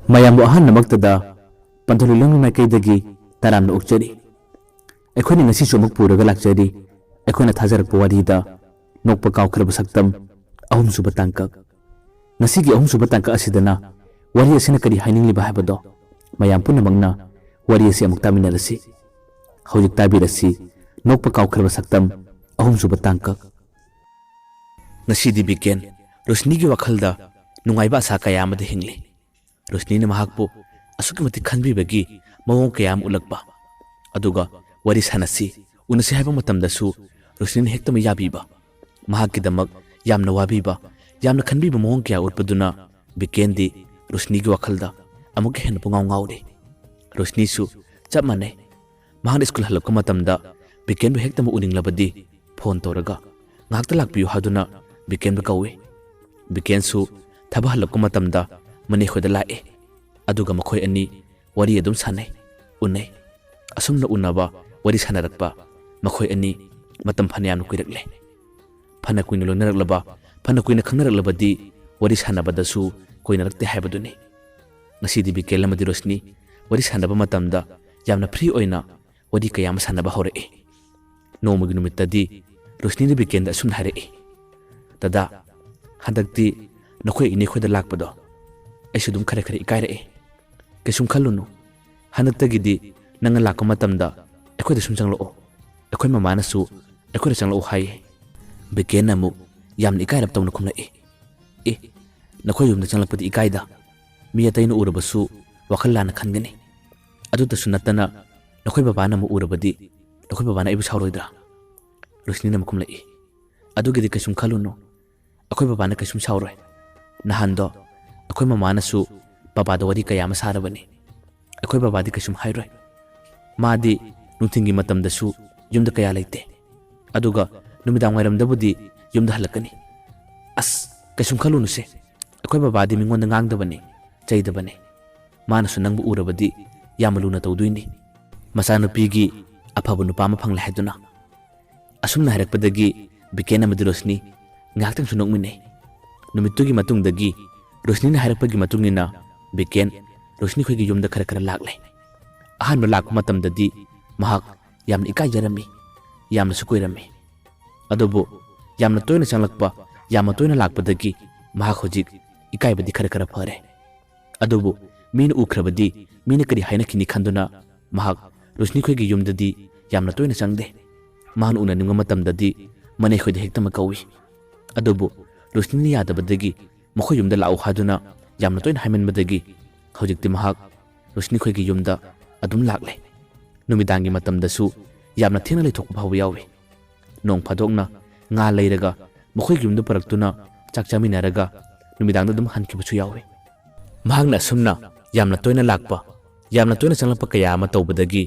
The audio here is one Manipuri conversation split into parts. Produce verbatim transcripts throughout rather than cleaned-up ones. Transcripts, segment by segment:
ꯃꯌꯥꯝꯕꯨ ꯑꯍꯥꯟꯕꯃꯛꯇꯗ ꯄꯟꯊꯧ ꯂꯤꯂꯣꯡꯒꯤ ꯃꯥꯏꯀꯩꯗꯒꯤ ꯇꯔꯥꯝꯅ ꯑꯣꯛꯆꯔꯤ꯫ ꯑꯩꯈꯣꯏꯅ ꯉꯁꯤꯁꯨ ꯑꯃꯨꯛ ꯄꯨꯔꯒ ꯂꯥꯛꯆꯔꯤ ꯑꯩꯈꯣꯏꯅ ꯊꯥꯖꯔꯛꯄ ꯋꯥꯔꯤꯗ ꯅꯣꯛꯄ ꯀꯥꯎꯈ꯭ꯔꯕ ꯁꯛꯇꯝ ꯑꯍꯨꯝꯁꯨꯕ ꯇꯥꯡꯀꯛ꯫ ꯉꯁꯤꯒꯤ ꯑꯍꯨꯝꯁꯨꯕ ꯇꯥꯡꯀꯛ ꯑꯁꯤꯗꯅ ꯋꯥꯔꯤ ꯑꯁꯤꯅ ꯀꯔꯤ ꯍꯥꯏꯅꯤꯡꯂꯤꯕ ꯍꯥꯏꯕꯗꯣ ꯃꯌꯥꯝ ꯄꯨꯝꯅꯃꯛꯅ ꯋꯥꯔꯤ ꯑꯁꯤ ꯑꯃꯨꯛ ꯇꯥꯃꯤꯟꯅꯔꯁꯤ꯫ ꯍꯧꯖꯤꯛ ꯇꯥꯕꯤꯔꯁꯤ ꯅꯣꯛꯄ ꯀꯥꯎꯈ꯭ꯔꯕ ꯁꯛꯇꯝ ꯑꯍꯨꯝꯁꯨꯕ ꯇꯥꯡꯀꯛ꯫ ꯉꯁꯤꯗꯤ ꯕꯤꯀꯦꯟ ꯔꯣꯁꯅꯤꯒꯤ ꯋꯥꯈꯜꯗ ꯅꯨꯡꯉꯥꯏꯕ ꯑꯁꯥ ꯀꯌꯥ ꯑꯃꯗ ꯍꯤꯡꯂꯤ꯫ ꯔꯣꯁꯅꯤꯅ ꯃꯍꯥꯛꯄꯨ ꯑꯁꯨꯛꯀꯤ ꯃꯇꯤꯛ ꯈꯟꯕꯤꯕꯒꯤ ꯃꯑꯣꯡ ꯀꯌꯥ ꯑꯃ ꯎꯠꯂꯛꯄ, ꯑꯗꯨꯒ ꯋꯥꯔꯤ ꯁꯥꯟꯅꯁꯤ, ꯎꯅꯁꯤ ꯍꯥꯏꯕ ꯃꯇꯝꯗꯁꯨ ꯔꯣꯁꯅꯤꯅ ꯍꯦꯛꯇꯃꯛ ꯌꯥꯕꯤꯕ, ꯃꯍꯥꯛꯀꯤꯗꯃꯛ ꯌꯥꯝꯅ ꯋꯥꯕꯤꯕ, ꯌꯥꯝꯅ ꯈꯟꯕꯤꯕ ꯃꯑꯣꯡ ꯀꯌꯥ ꯎꯠꯄꯗꯨꯅ ꯕꯤꯀꯦꯟꯗꯤ ꯔꯣꯁꯅꯤꯒꯤ ꯋꯥꯈꯜꯗ ꯑꯃꯨꯛꯀ ꯍꯦꯟꯅ ꯄꯨꯡꯉꯥꯎ ꯉꯥꯎꯔꯤ꯫ ꯔꯣꯁꯅꯤꯁꯨ ꯆꯞ ꯃꯥꯟꯅꯩ꯫ ꯃꯍꯥꯛꯅ ꯁ꯭ꯀꯨꯜ ꯍꯜꯂꯛꯄ ꯃꯇꯝꯗ ꯕꯤꯀꯦꯟꯕꯨ ꯍꯦꯛꯇꯃꯛ ꯎꯅꯤꯡꯂꯕꯗꯤ ꯐꯣꯟ ꯇꯧꯔꯒ ꯉꯥꯏꯍꯥꯛꯇ ꯂꯥꯛꯄꯤꯌꯨ ꯍꯥꯏꯗꯨꯅ ꯕꯤꯀꯦꯟꯕꯨ ꯀꯧꯏ꯫ ꯕꯤꯀꯦꯟꯁꯨ ꯊꯕꯛ ꯍꯜꯂꯛꯄ ꯃꯇꯝꯗ ꯃꯅꯦ ꯈꯣꯏꯗ ꯂꯥꯛꯏ꯫ ꯑꯗꯨꯒ ꯃꯈꯣꯏ ꯑꯅꯤ ꯋꯥꯔꯤ ꯑꯗꯨꯝ ꯁꯥꯟꯅꯩ, ꯎꯅꯩ꯫ ꯑꯁꯨꯝꯅ ꯎꯅꯕ, ꯋꯥꯔꯤ ꯁꯥꯟꯅꯔꯛꯄ ꯃꯈꯣꯏ ꯑꯅꯤ ꯃꯇꯝ ꯐꯅꯌꯥꯝꯅ ꯀꯨꯏꯔꯛꯂꯦ꯫ ꯐꯅ ꯀꯨꯏꯅ ꯂꯣꯏꯅꯔꯛꯂꯕ, ꯐꯅ ꯀꯨꯏꯅ ꯈꯪꯅꯔꯛꯂꯕꯗꯤ ꯋꯥꯔꯤ ꯁꯥꯟꯅꯕꯗꯁꯨ ꯀꯣꯏꯅꯔꯛꯇꯦ ꯍꯥꯏꯕꯗꯨꯅꯤ꯫ ꯉꯁꯤꯗꯤ ꯕꯤꯀꯦꯟ ꯑꯃꯗꯤ ꯔꯣꯁꯅꯤ ꯋꯥꯔꯤ ꯁꯥꯟꯅꯕ ꯃꯇꯝꯗ ꯌꯥꯝꯅ ꯐ꯭ꯔꯤ ꯑꯣꯏꯅ ꯋꯥꯔꯤ ꯀꯌꯥ ꯑꯃ ꯁꯥꯟꯅꯕ ꯍꯧꯔꯛꯏ꯫ ꯅꯣꯡꯃꯒꯤ ꯅꯨꯃꯤꯠꯇꯗꯤ ꯔꯣꯁꯅꯤꯅ ꯕꯤꯀꯦꯟꯗ ꯑꯁꯨꯝꯅ ꯍꯥꯏꯔꯛꯏ, "ꯗꯗꯥ, ꯍꯟꯗꯛꯇꯤ ꯅꯈꯣꯏ ꯏꯅꯦ ꯈꯣꯏꯗ ꯂꯥꯛꯄꯗꯣ ꯑꯩꯁꯨ ꯑꯗꯨꯝ ꯈꯔ ꯈꯔ ꯏꯀꯥꯏꯔꯛꯏ꯫ ꯀꯩꯁꯨꯝ ꯈꯜꯂꯨꯅꯨ, ꯍꯟꯗꯛꯇꯒꯤꯗꯤ ꯅꯪꯅ ꯂꯥꯛꯄ ꯃꯇꯝꯗ ꯑꯩꯈꯣꯏꯗ ꯁꯨꯝ ꯆꯪꯂꯛꯑꯣ, ꯑꯩꯈꯣꯏ ꯃꯃꯥꯅꯁꯨ ꯑꯩꯈꯣꯏꯗ ꯆꯪꯂꯛꯑꯣ ꯍꯥꯏꯌꯦ꯫" ꯕꯤꯀꯦꯟꯅ ꯑꯃꯨꯛ ꯌꯥꯝꯅ ꯏꯀꯥꯏꯔꯞ ꯇꯧꯅ ꯈꯨꯝꯂꯛꯏ, "ꯑꯦ, ꯅꯈꯣꯏ ꯌꯨꯝꯗ ꯆꯪꯂꯛꯄꯗꯤ ꯏꯀꯥꯏꯗ, ꯃꯤ ꯑꯇꯩꯅ ꯎꯔꯕꯁꯨ ꯋꯥꯈꯜ ꯂꯥꯟꯅ ꯈꯟꯒꯅꯤ꯫ ꯑꯗꯨꯇꯁꯨ ꯅꯠꯇꯅ ꯅꯈꯣꯏ ꯕꯕꯥꯅ ꯑꯃꯨꯛ ꯎꯔꯕꯗꯤ ꯅꯈꯣꯏ ꯕꯕꯥꯅ ꯑꯩꯕꯨ ꯁꯥꯎꯔꯣꯏꯗ꯭ꯔꯥ?" ꯔꯣꯁꯅꯤꯅ ꯑꯃꯨꯛ ꯈꯨꯝꯂꯛꯏ, "ꯑꯗꯨꯒꯤꯗꯤ ꯀꯩꯁꯨꯝ ꯈꯜꯂꯨꯅꯨ, ꯑꯩꯈꯣꯏ ꯕꯕꯥꯅ ꯀꯩꯁꯨꯝ ꯁꯥꯎꯔꯣꯏ꯫ ꯅꯍꯥꯟꯗꯣ ꯑꯩꯈꯣꯏ ꯃꯃꯥꯅꯁꯨ ꯕꯕꯥꯗ ꯋꯥꯔꯤ ꯀꯌꯥ ꯑꯃ ꯁꯥꯔꯕꯅꯤ꯫ ꯑꯩꯈꯣꯏ ꯕꯕꯥꯗꯤ ꯀꯩꯁꯨꯝ ꯍꯥꯏꯔꯣꯏ꯫ ꯃꯥꯗꯤ ꯅꯨꯡꯊꯤꯜꯒꯤ ꯃꯇꯝꯗꯁꯨ ꯌꯨꯝꯗ ꯀꯌꯥ ꯂꯩꯇꯦ꯫ ꯑꯗꯨꯒ ꯅꯨꯃꯤꯗꯥꯡ ꯋꯥꯏꯔꯝꯗꯕꯨꯗꯤ ꯌꯨꯝꯗ ꯍꯜꯂꯛꯀꯅꯤ꯫" "ꯑꯁ, ꯀꯩꯁꯨꯝ ꯈꯜꯂꯨꯅꯨꯁꯦ꯫ ꯑꯩꯈꯣꯏ ꯕꯕꯥꯗꯤ ꯃꯤꯉꯣꯟꯗ ꯉꯥꯡꯗꯕꯅꯤ, ꯆꯩꯗꯕꯅꯤ꯫ ꯃꯥꯅꯁꯨ ꯅꯪꯕꯨ ꯎꯔꯕꯗꯤ ꯌꯥꯝꯅ ꯂꯨꯅ ꯇꯧꯗꯣꯏꯅꯤ꯫" ꯃꯆꯥꯅꯨꯄꯤꯒꯤ ꯑꯐꯕ ꯅꯨꯄꯥ ꯑꯃ ꯐꯪꯂꯦ ꯍꯥꯏꯗꯨꯅ꯫ ꯑꯁꯨꯝꯅ ꯍꯥꯏꯔꯛꯄꯗꯒꯤ ꯕꯤꯀꯦꯟ ꯑꯃꯗꯤ ꯔꯣꯁꯅꯤ ꯉꯥꯏꯍꯥꯛꯇꯪꯁꯨ ꯅꯣꯛꯃꯤꯟꯅꯩ꯫ ꯅꯨꯃꯤꯠꯇꯨꯒꯤ ꯃꯇꯨꯡꯗꯒꯤ ꯔꯣꯁꯅꯤꯅ ꯍꯥꯏꯔꯛꯄꯒꯤ ꯃꯇꯨꯡ ꯏꯟꯅ ꯕꯤꯀꯦꯟ ꯔꯣꯁꯅꯤ ꯈꯣꯏꯒꯤ ꯌꯨꯝꯗ ꯈꯔ ꯈꯔ ꯂꯥꯛꯂꯦ꯫ ꯑꯍꯥꯟꯕ ꯂꯥꯛꯄ ꯃꯇꯝꯗꯗꯤ ꯃꯍꯥꯛ ꯌꯥꯝꯅ ꯏꯀꯥꯏꯖꯔꯝꯃꯤ, ꯌꯥꯝꯅꯁꯨ ꯀꯨꯏꯔꯝꯃꯤ꯫ ꯑꯗꯨꯕꯨ ꯌꯥꯝꯅ ꯇꯣꯏꯅ ꯆꯪꯂꯛꯄ, ꯌꯥꯝꯅ ꯇꯣꯏꯅ ꯂꯥꯛꯄꯗꯒꯤ ꯃꯍꯥꯛ ꯍꯧꯖꯤꯛ ꯏꯀꯥꯏꯕꯗꯤ ꯈꯔ ꯈꯔ ꯐꯔꯦ꯫ ꯑꯗꯨꯕꯨ ꯃꯤꯅ ꯎꯈ꯭ꯔꯕꯗꯤ ꯃꯤꯅ ꯀꯔꯤ ꯍꯥꯏꯅꯈꯤꯅꯤ ꯈꯟꯗꯨꯅ ꯃꯍꯥꯛ ꯔꯣꯁꯅꯤ ꯈꯣꯏꯒꯤ ꯌꯨꯝꯗꯗꯤ ꯌꯥꯝꯅ ꯇꯣꯏꯅ ꯆꯪꯗꯦ꯫ ꯃꯍꯥꯛꯅ ꯎꯅꯅꯤꯡꯕ ꯃꯇꯝꯗꯗꯤ ꯃꯅꯦ ꯈꯣꯏꯗ ꯍꯦꯛꯇꯃꯛ ꯀꯧꯏ꯫ ꯑꯗꯨꯕꯨ ꯔꯣꯁꯅꯤꯅ ꯌꯥꯗꯕꯗꯒꯤ ꯃꯈꯣꯏ ꯌꯨꯝꯗ ꯂꯥꯛꯎ ꯍꯥꯏꯗꯨꯅ ꯌꯥꯝꯅ ꯇꯣꯏꯅ ꯍꯥꯏꯃꯟꯕꯗꯒꯤ ꯍꯧꯖꯤꯛꯇꯤ ꯃꯍꯥꯛ ꯔꯣꯁꯅꯤ ꯈꯣꯏꯒꯤ ꯌꯨꯝꯗ ꯑꯗꯨꯝ ꯂꯥꯛꯂꯦ꯫ ꯅꯨꯃꯤꯗꯥꯡꯒꯤ ꯃꯇꯝꯗꯁꯨ ꯌꯥꯝꯅ ꯊꯦꯡꯅ ꯂꯩꯊꯣꯛꯄ ꯐꯥꯎꯕ ꯌꯥꯎꯏ꯫ ꯅꯣꯡ ꯐꯥꯗꯣꯛꯅ ꯉꯥ ꯂꯩꯔꯒ ꯃꯈꯣꯏꯒꯤ ꯌꯨꯝꯗ ꯄꯨꯔꯛꯇꯨꯅ ꯆꯥꯛ ꯆꯥꯃꯤꯟꯅꯔꯒ ꯅꯨꯃꯤꯗꯥꯡꯗ ꯑꯗꯨꯝ ꯍꯟꯈꯤꯕꯁꯨ ꯌꯥꯎꯏ꯫ ꯃꯍꯥꯛꯅ ꯑꯁꯨꯝꯅ ꯌꯥꯝꯅ ꯇꯣꯏꯅ ꯂꯥꯛꯄ, ꯌꯥꯝꯅ ꯇꯣꯏꯅ ꯆꯪꯂꯛꯄ ꯀꯌꯥ ꯑꯃ ꯇꯧꯕꯗꯒꯤ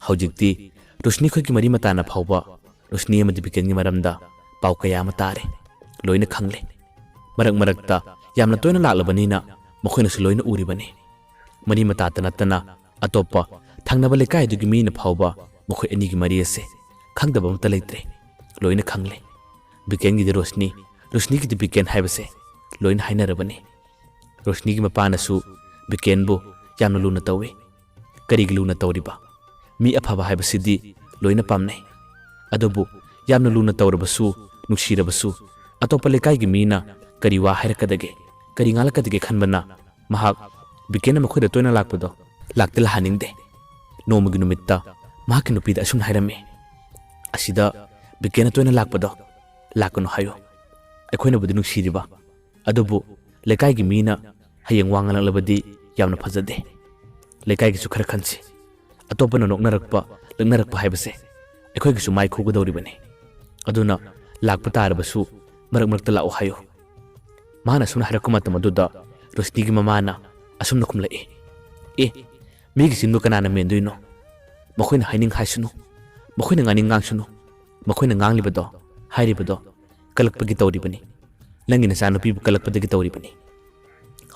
ꯍꯧꯖꯤꯛꯇꯤ ꯔꯣꯁꯅꯤ ꯈꯣꯏꯒꯤ ꯃꯔꯤ ꯃꯇꯥꯅ ꯐꯥꯎꯕ ꯔꯣꯁꯅꯤ ꯑꯃꯗꯤ ꯕꯤꯀꯦꯟꯒꯤ ꯃꯔꯝꯗ ꯄꯥꯎ ꯀꯌꯥ ꯑꯃ ꯇꯥꯔꯦ, ꯂꯣꯏꯅ ꯈꯪꯂꯦ꯫ ꯃꯔꯛ ꯃꯔꯛꯇ ꯌꯥꯝꯅ ꯇꯣꯏꯅ ꯂꯥꯛꯂꯕꯅꯤꯅ ꯃꯈꯣꯏꯅꯁꯨ ꯂꯣꯏꯅ ꯎꯔꯤꯕꯅꯤ꯫ ꯃꯔꯤ ꯃꯇꯥꯇ ꯅꯠꯇꯅ ꯑꯇꯣꯞꯄ ꯊꯪꯅꯕ ꯂꯩꯀꯥꯏꯗꯨꯒꯤ ꯃꯤꯅ ꯐꯥꯎꯕ ꯃꯈꯣꯏ ꯑꯅꯤꯒꯤ ꯃꯔꯤ ꯑꯁꯦ ꯈꯪꯗꯕ ꯑꯃꯠꯇ ꯂꯩꯇ꯭ꯔꯦ, ꯂꯣꯏꯅ ꯈꯪꯂꯦ꯫ ꯕꯤꯀꯦꯟꯒꯤꯗꯤ ꯔꯣꯁꯅꯤ, ꯔꯣꯁꯅꯤꯒꯤꯗꯤ ꯕꯤꯀꯦꯟ ꯍꯥꯏꯕꯁꯦ ꯂꯣꯏꯅ ꯍꯥꯏꯅꯔꯕꯅꯤ꯫ ꯔꯣꯁꯅꯤꯒꯤ ꯃꯄꯥꯅꯁꯨ ꯕꯤꯀꯦꯟꯕꯨ ꯌꯥꯝꯅ ꯂꯨꯅ ꯇꯧꯏ꯫ ꯀꯔꯤꯒꯤ ꯂꯨꯅ ꯇꯧꯔꯤꯕ? ꯃꯤ ꯑꯐꯕ ꯍꯥꯏꯕꯁꯤꯗꯤ ꯂꯣꯏꯅ ꯄꯥꯝꯅꯩ꯫ ꯑꯗꯨꯕꯨ ꯌꯥꯝꯅ ꯂꯨꯅ ꯇꯧꯔꯕꯁꯨ, ꯅꯨꯡꯁꯤꯔꯕꯁꯨ, ꯑꯇꯣꯞꯄ ꯂꯩꯀꯥꯏꯒꯤ ꯃꯤꯅ ꯀꯔꯤ ꯋꯥ ꯍꯥꯏꯔꯛꯀꯗꯒꯦ, ꯀꯔꯤ ꯉꯥꯡꯂꯛꯀꯗꯒꯦ ꯈꯟꯕꯅ ꯃꯍꯥꯛ ꯕꯤꯀꯦꯟꯅ ꯃꯈꯣꯏꯗ ꯇꯣꯏꯅ ꯂꯥꯛꯄꯗꯣ ꯂꯥꯛꯇ ꯂꯥꯛꯍꯟꯅꯤꯡꯗꯦ꯫ ꯅꯣꯡꯃꯒꯤ ꯅꯨꯃꯤꯠꯇ ꯃꯍꯥꯛꯀꯤ ꯅꯨꯄꯤꯗ ꯑꯁꯨꯝꯅ ꯍꯥꯏꯔꯝꯃꯤ, "ꯑꯁꯤꯗ ꯕꯤꯀꯦꯟꯅ ꯇꯣꯏꯅ ꯂꯥꯛꯄꯗꯣ ꯂꯥꯛꯀꯅꯨ ꯍꯥꯏꯌꯨ꯫ ꯑꯩꯈꯣꯏꯅꯕꯨꯗꯤ ꯅꯨꯡꯁꯤꯔꯤꯕ, ꯑꯗꯨꯕꯨ ꯂꯩꯀꯥꯏꯒꯤ ꯃꯤꯅ ꯍꯌꯦꯡ ꯋꯥ ꯉꯥꯡꯂꯛꯂꯕꯗꯤ ꯌꯥꯝꯅ ꯐꯖꯗꯦ꯫ ꯂꯩꯀꯥꯏꯒꯤꯁꯨ ꯈꯔ ꯈꯟꯁꯤ꯫ ꯑꯇꯣꯞꯄꯅ ꯅꯣꯛꯅꯔꯛꯄ, ꯂꯛꯅꯔꯛꯄ ꯍꯥꯏꯕꯁꯦ ꯑꯩꯈꯣꯏꯒꯤꯁꯨ ꯃꯥꯏ ꯈꯨꯒꯗꯧꯔꯤꯕꯅꯤ꯫ ꯑꯗꯨꯅ ꯂꯥꯛꯄ ꯇꯥꯔꯕꯁꯨ ꯃꯔꯛ ꯃꯔꯛꯇ ꯂꯥꯛꯑꯣ ꯍꯥꯏꯌꯨ"꯫ ꯃꯍꯥꯛꯅ ꯑꯁꯨꯝꯅ ꯍꯥꯏꯔꯛꯄ ꯃꯇꯝ ꯑꯗꯨꯗ ꯔꯣꯁꯅꯤꯒꯤ ꯃꯃꯥꯅ ꯑꯁꯨꯝꯅ ꯈꯨꯝꯂꯛꯏ, "ꯑꯦ, ꯃꯤꯒꯤ ꯆꯤꯟꯗꯨ ꯀꯅꯥꯅ ꯃꯦꯟꯗꯣꯏꯅꯣ? ꯃꯈꯣꯏꯅ ꯍꯥꯏꯅꯤꯡ ꯍꯥꯏꯁꯅꯨ, ꯃꯈꯣꯏꯅ ꯉꯥꯡꯅꯤꯡ ꯉꯥꯡꯁꯅꯨ꯫ ꯃꯈꯣꯏꯅ ꯉꯥꯡꯂꯤꯕꯗꯣ, ꯍꯥꯏꯔꯤꯕꯗꯣ ꯀꯜꯂꯛꯄꯒꯤ ꯇꯧꯔꯤꯕꯅꯤ꯫ ꯅꯪꯒꯤ ꯅꯆꯥꯅꯨꯄꯤꯕꯨ ꯀꯜꯂꯛꯄꯗꯒꯤ ꯇꯧꯔꯤꯕꯅꯤ꯫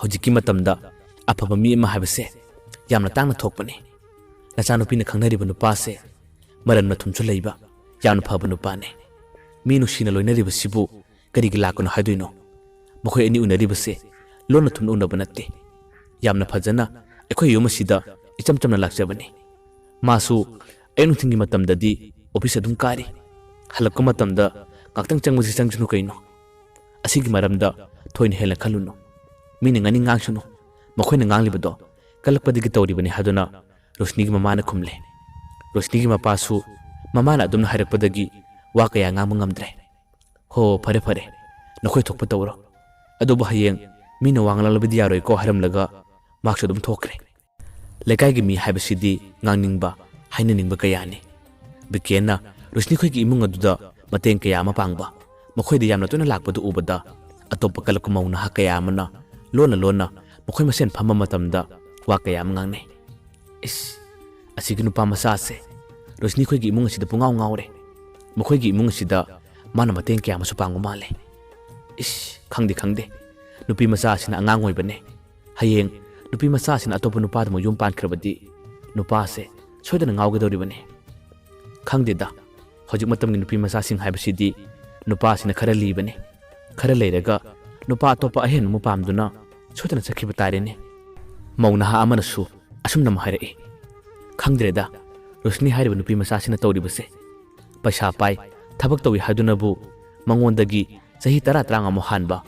ꯍꯧꯖꯤꯛꯀꯤ ꯃꯇꯝꯗ ꯑꯐꯕ ꯃꯤ ꯑꯃ ꯍꯥꯏꯕꯁꯦ ꯌꯥꯝꯅ ꯇꯥꯡꯅ ꯊꯣꯛꯄꯅꯤ꯫ ꯅꯆꯥꯅꯨꯄꯤꯅ ꯈꯪꯅꯔꯤꯕ ꯅꯨꯄꯥꯁꯦ ꯃꯔꯟ ꯃꯊꯨꯝꯁꯨ ꯂꯩꯕ, ꯌꯥꯝꯅ ꯐꯕ ꯅꯨꯄꯥꯅꯤ꯫ ꯃꯤ ꯅꯨꯡꯁꯤꯅ ꯂꯣꯏꯅꯔꯤꯕꯁꯤꯕꯨ ꯀꯔꯤꯒꯤ ꯂꯥꯛꯀꯅꯣ ꯍꯥꯏꯗꯣꯏꯅꯣ? ꯃꯈꯣꯏ ꯑꯅꯤ ꯎꯅꯔꯤꯕꯁꯦ ꯂꯣꯟꯅ ꯊꯨꯝꯅ ꯎꯅꯕ ꯅꯠꯇꯦ꯫ ꯌꯥꯝꯅ ꯐꯖꯅ ꯑꯩꯈꯣꯏ ꯌꯨꯝ ꯑꯁꯤꯗ ꯏꯆꯝ ꯆꯝꯅ ꯂꯥꯛꯆꯕꯅꯤ꯫ ꯃꯥꯁꯨ ꯑꯌꯨꯛ ꯅꯨꯡꯊꯤꯜꯒꯤ ꯃꯇꯝꯗꯗꯤ ꯑꯣꯐꯤꯁ ꯑꯗꯨꯝ ꯀꯥꯔꯤ꯫ ꯍꯜꯂꯛꯄ ꯃꯇꯝꯗ ꯉꯥꯛꯇꯪ ꯆꯪꯕꯁꯤ ꯆꯪꯁꯅꯨ ꯀꯩꯅꯣ꯫ ꯑꯁꯤꯒꯤ ꯃꯔꯝꯗ ꯊꯣꯏꯅ ꯍꯦꯟꯅ ꯈꯜꯂꯨꯅꯨ꯫ ꯃꯤꯅ ꯉꯥꯡꯅꯤꯡ ꯉꯥꯡꯁꯅꯨ꯫ ꯃꯈꯣꯏꯅ ꯉꯥꯡꯂꯤꯕꯗꯣ ꯀꯜꯂꯛꯄꯗꯒꯤ ꯇꯧꯔꯤꯕꯅꯤ ꯍꯥꯏꯗꯨꯅ ꯔꯣꯁꯅꯤꯒꯤ ꯃꯃꯥꯅ ꯈꯨꯝꯂꯦ꯫ ꯔꯣꯁꯅꯤꯒꯤ ꯃꯄꯥꯁꯨ ꯃꯃꯥꯅ ꯑꯗꯨꯝꯅ ꯍꯥꯏꯔꯛꯄꯗꯒꯤ ꯋꯥ ꯀꯌꯥ ꯉꯥꯡꯕ ꯉꯝꯗ꯭ꯔꯦ꯫ "ꯍꯣ, ꯐꯔꯦ ꯐꯔꯦ, ꯅꯈꯣꯏ ꯊꯣꯛꯄ ꯇꯧꯔꯣ꯫ ꯑꯗꯨꯕꯨ ꯍꯌꯦꯡ ꯃꯤꯅ ꯋꯥ ꯉꯥꯡꯂꯕꯗꯤ ꯌꯥꯔꯣꯏꯀꯣ" ꯍꯥꯏꯔꯝꯂꯒ ꯃꯍꯥꯛꯁꯨ ꯑꯗꯨꯝ ꯊꯣꯛꯈ꯭ꯔꯦ꯫ ꯂꯩꯀꯥꯏꯒꯤ ꯃꯤ ꯍꯥꯏꯕꯁꯤꯗꯤ ꯉꯥꯡꯅꯤꯡꯕ, ꯍꯥꯏꯅꯅꯤꯡꯕ ꯀꯌꯥꯅꯤ꯫ ꯕꯤꯀꯦꯟꯅ ꯔꯣꯁꯅꯤ ꯈꯣꯏꯒꯤ ꯏꯃꯨꯡ ꯑꯗꯨꯗ ꯃꯇꯦꯡ ꯀꯌꯥ ꯑꯃ ꯄꯥꯡꯕ, ꯃꯈꯣꯏꯗ ꯌꯥꯝꯅ ꯇꯣꯏꯅ ꯂꯥꯛꯄꯗꯨ ꯎꯕꯗ ꯑꯇꯣꯞꯄ ꯀꯂꯛꯄ ꯃꯧ ꯅꯍꯥ ꯀꯌꯥ ꯑꯃꯅ ꯂꯣꯟꯅ ꯂꯣꯟꯅ ꯃꯈꯣꯏ ꯃꯁꯦꯟ ꯐꯝꯕ ꯃꯇꯝꯗ ꯋꯥ ꯀꯌꯥ ꯑꯃ ꯉꯥꯡꯅꯩ꯫ "ꯏꯁ, ꯑꯁꯤꯒꯤ ꯅꯨꯄꯥ ꯃꯆꯥꯁꯦ ꯔꯣꯁꯅꯤ ꯈꯣꯏꯒꯤ ꯏꯃꯨꯡ ꯑꯁꯤꯗ ꯄꯨꯡꯉꯥꯎ ꯉꯥꯎꯔꯦ꯫ ꯃꯈꯣꯏꯒꯤ ꯏꯃꯨꯡ ꯑꯁꯤꯗ ꯃꯥꯅ ꯃꯇꯦꯡ ꯀꯌꯥ ꯑꯃꯁꯨ ꯄꯥꯡꯕ ꯃꯥꯜꯂꯦ꯫ ꯏꯁ, ꯈꯪꯗꯦ ꯈꯪꯗꯦ, ꯅꯨꯄꯤ ꯃꯆꯥ ꯑꯁꯤꯅ ꯑꯉꯥꯡ ꯑꯣꯏꯕꯅꯦ꯫ ꯍꯌꯦꯡ ꯅꯨꯄꯤ ꯃꯆꯥꯁꯤꯅ ꯑꯇꯣꯞꯄ ꯅꯨꯄꯥꯗ ꯑꯃꯨꯛ ꯌꯨꯝ ꯄꯥꯟꯈ꯭ꯔꯕꯗꯤ ꯅꯨꯄꯥꯁꯦ ꯁꯣꯏꯗꯅ ꯉꯥꯎꯒꯗꯧꯔꯤꯕꯅꯤ꯫ ꯈꯪꯗꯦꯗ, ꯍꯧꯖꯤꯛ ꯃꯇꯝꯒꯤ ꯅꯨꯄꯤ ꯃꯆꯥꯁꯤꯡ ꯍꯥꯏꯕꯁꯤꯗꯤ ꯅꯨꯄꯥꯁꯤꯅ ꯈꯔ ꯂꯤꯕꯅꯤ꯫ ꯈꯔ ꯂꯩꯔꯒ ꯅꯨꯄꯥ ꯑꯇꯣꯞꯄ ꯑꯍꯦꯟꯕ ꯑꯃ ꯄꯥꯝꯗꯨꯅ ꯁꯣꯏꯗꯅ ꯆꯠꯈꯤꯕ ꯇꯥꯔꯦꯅꯦ"꯫ ꯃꯧ ꯅꯍꯥ ꯑꯃꯅꯁꯨ ꯑꯁꯨꯝꯅ ꯑꯃꯨꯛ ꯍꯥꯏꯔꯛꯏ꯫ "ꯈꯪꯗ꯭ꯔꯦꯗ, ꯔꯣꯁꯅꯤ ꯍꯥꯏꯔꯤꯕ ꯅꯨꯄꯤ ꯃꯆꯥꯁꯤꯅ ꯇꯧꯔꯤꯕꯁꯦ꯫ ꯄꯩꯁꯥ ꯄꯥꯏ, ꯊꯕꯛ ꯇꯧꯏ ꯍꯥꯏꯗꯨꯅꯕꯨ ꯃꯉꯣꯟꯗꯒꯤ ꯆꯍꯤ ꯇꯔꯥ ꯇꯔꯥꯃꯉꯥꯃꯨꯛ ꯍꯥꯟꯕ